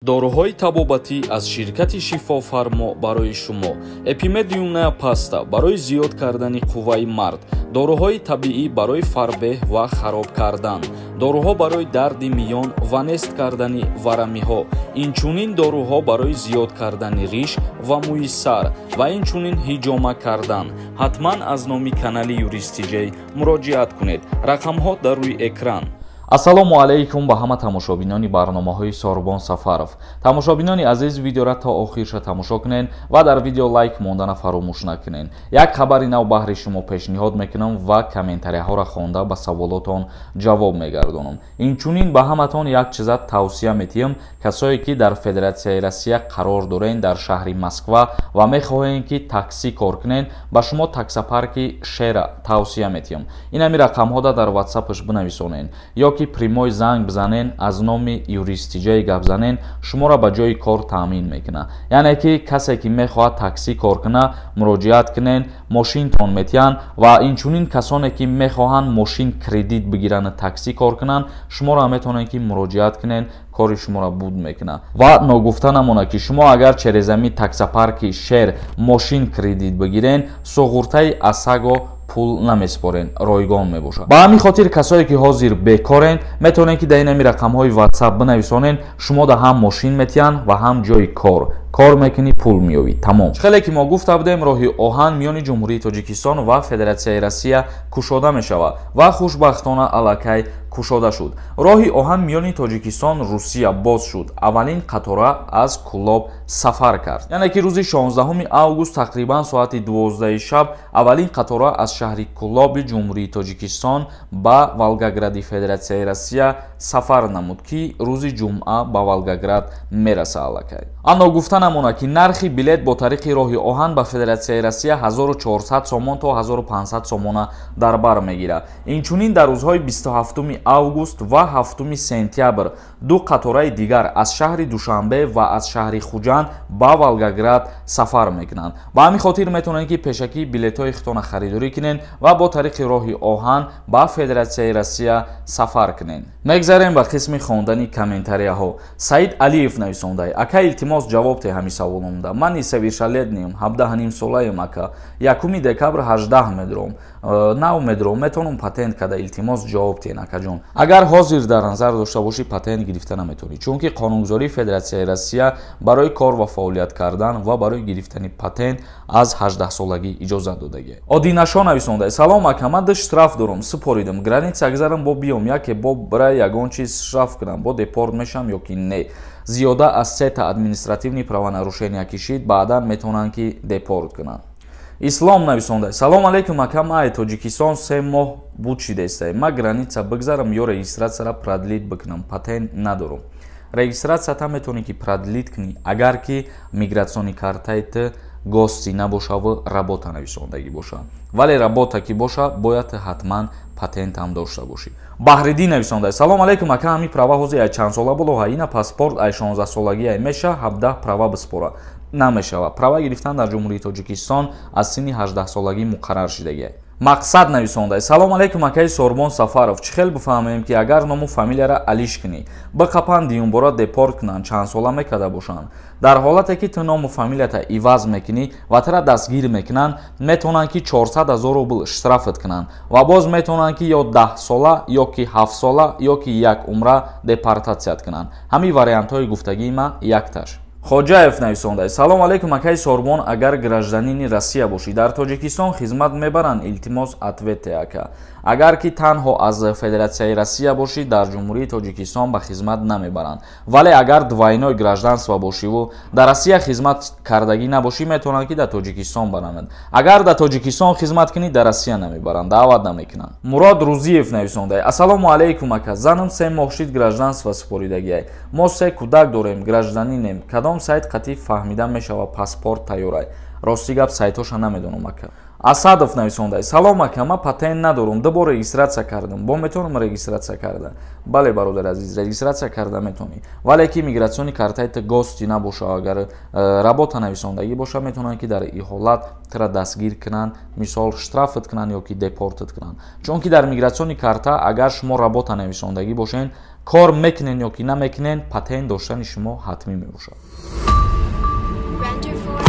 Доруҳои табобатӣ аз ширкати «Шифофармо» барои шумо: эпимедиумная паста барои зиёд кардани қувваи мард, доруҳои табиӣ барои фарбеҳ ва хароб кардан, доруҳо барои дарди миён ва нест кардани варамиҳо, инчунин доруҳо барои зиёд кардани риш ва мӯи сар ва инчунин ҳиҷома кардан. Ҳатман аз номи канали Юристиҷей муроҷиат кунед. Рақамҳо дар рӯи экран. Ассалому алайкум ба ҳама тамошобинони барномаҳои Сорбон Сафаров. Тамошобинони азиз, видеора то охирша тамошо кунед ва дар видео лайк мондана фаромӯш накунед. Як хабари нав баҳри шумо пешниҳод мекунам ва комментарияҳоро хонда, ба саволотон ҷавоб мегардонам. Инчунин ба ҳаматон як чиза тавсия метиҳам: касое ки дар Федератсияи Россия қарор дорен, дар шаҳри Москва, ва мехоҳем, ки таксӣ кор кунед, ба шумо таксопарки «Шера» тавсия метиҳам. Ин ҳами рақамҳода дар ватсапш бинависонед ё ки прямой занг бизанен, аз номи Юристиҷаи гап занен, шуморо ба ҷои кор таъмин мекунад. Яъне ки касе ки мехоҳад таксӣ кор куна, муроҷиат кунен, мошинтон метиҳанд. Ва инчунин касоне ки мехоҳанд мошин кредит бигиранд, таксӣ кор кунанд, шуморо метавонед, ки муроҷиат кунен, кори шуморо буд мекунад. Ва ногуфта намонад, ки шумо агар через ами таксопарки «Шер» мошин кредит бигирен, суғуртаи ОСАГО пул намеспорен, ройгон мебошад. Ба ҳамин хотир касое ки ҳозир бекорен, метавонед, ки дар ин ҳами рақамҳои ватсап бинависонен. Шумо да ҳам мошин метиҳанд ва ҳам ҷои кор. Кор мекунӣ, пул меёбӣ, тамом. Хеле ки мо гуфта будем, роҳи оҳан миёни Ҷумҳурии Тоҷикистон ва Федератсияи Россия кушода мешавад ва хушбахтона аллакай кушода шуд. Роҳи оҳан миёни Тоҷикистон Русия боз шуд, аввалин қатора аз Кӯлоб сафар кард. Яъне ки рӯзи 16 август, тақрибан соати 12 шаб, аввалин қатора аз шаҳри Кӯлоби Ҷумҳурии Тоҷикистон ба Волгогради Федератсияи Россия сафар намуд, ки рӯзи ҷумъа ба Волгоград мераса аллакай. Аммо гуфта намонад, ки нархи билет бо тариқи роҳи оҳан ба Федератсияи Россия 1400 сомон то 1500 сомона дар бар мегирад. Инчунин дар рӯзҳои 27 август ва 7 сентябр ду қатораи дигар аз шаҳри Душанбе ва аз шаҳри Хуҷанд ба Волгоград сафар мекунанд. Ба ҳамин хотир метавонед, ки пешакӣ билетҳои худтона харидорӣ кунед ва бо тариқи роҳи оҳан ба Федератсияи Россия сафар кунед. Мегзарем ба қисми хондани комментарияҳо. Саид Алиев нависондай: «Ака, илтимос, ҷавоб те ҳами саволомда. Ман несовершеннолетнийм, 17,5 солаем, ака. 1 декабр 18 медром, нав медром, метавонам патент када? Илтимос, ҷавоб тен, акаҷон». Агар ҳозир дар назар дошта бошӣ, патент гирифта наметавонӣ, чунки қонунгузории Федератсияи Россия барои кор ва фаъолият кардан ва барои гирифтани патент аз 18 солагӣ иҷозат додагӣ. Одинашо нависонда: «Салом, ака, ман ду штраф дорам, супоридам. Граница гзарам, бо биём, яке бо бира ягон чиз штраф кунам, бо депорт мешам ё ки не?» Зиёда аз сета административный правонарушения кишид, баъдан метавонанд, ки депорт кунанд. Ислом нависонда: «Салом алейкум, ака, ма ай Тоҷикистон 3 моҳ буд шидестай. Ма граница бигзарам ё регистратсияра продлить бикунам? Патент надорам». Регистратсията метавонӣ, ки продлить кунӣ, агар ки миграционный картаи ту гости набошаву работа нависондагӣ боша. Вале работа ки боша, бояд ҳатман патентам дошта бошӣ. Баҳриддин нависонда: «Салом алейкум, ака, ҳами права ҳозир ай чанд сола боло? Ина паспорт ай 16 солагӣ ай меша 17 права биспора?» Намешава. Права гирифтан дар Ҷумҳурии Тоҷикистон аз синни 18 солагӣ муқаррар шидагиай. Мақсад нависонда: «Салом алейкум, акаи Сорбон Сафаров, чӣ хел бифаҳмем, ки агар ному фамилияра алиш кунӣ, биқапанд, дуюмбора депорт кунанд, чанд сола мекарда бошанд?» Дар ҳолате ки ту ному фамилията иваз мекунӣ ва тура дастгир мекунанд, метавонанд, ки 400 ҳазор рубл штрафат кунанд ва боз метавонанд, ки ё 10 сола, ё ки 7 сола, ё ки як умра депортатсият кунанд. Ҳамин вариантҳои гуфтагии ма якташ. Хоҷаев нависонда: «Салом алейкум, акаи Сорбон, агар гражданини Россия бошӣ, дар Тоҷикистон хизмат мебаранд? Илтимос, ответьте, ака». Агар ки танҳо аз Федератсияи Россия бошӣ, дар Ҷумҳурии Тоҷикистон ба хизмат намебаранд. Вале агар двойной гражданство бошиву дар Россия хизмат кардагӣ набошӣ, метавонанд, ки дар Тоҷикистон баранд. Агар дар Тоҷикистон хизмат кунӣ, дар Россия намебаранд, даъват намекунанд. Мурод Рузиев нависонда: «Ассалому алейкум, ака, занам 3 моҳ шид гражданство супоридагиай. Мо се кӯдак дорем, гражданинем. Кадом сайт қатъӣ фаҳмида мешава, паспорт тайёрай?» Рости гап, сайтоша намедонам, ака. Асадов нависонда: «Салом, ака, ман патент надорам, ду бор регистратсия кардам, бо метавонам регистратсия карда?» Бале, бародари азиз, регистратсия карда метавонӣ, вале ки миграционный картаи ту гости набоша. Агар работа нависондагӣ боша, метавонанд, ки дар и ҳолат тура дастгир кунанд, мисол, штрафат кунанд ё ки депортат кунанд, чунки дар миграционный карта агар шумо работа нависондагӣ бошед. Кор мекунен ё ки намекунен, патент доштани шумо ҳатмӣ мебошад. Render for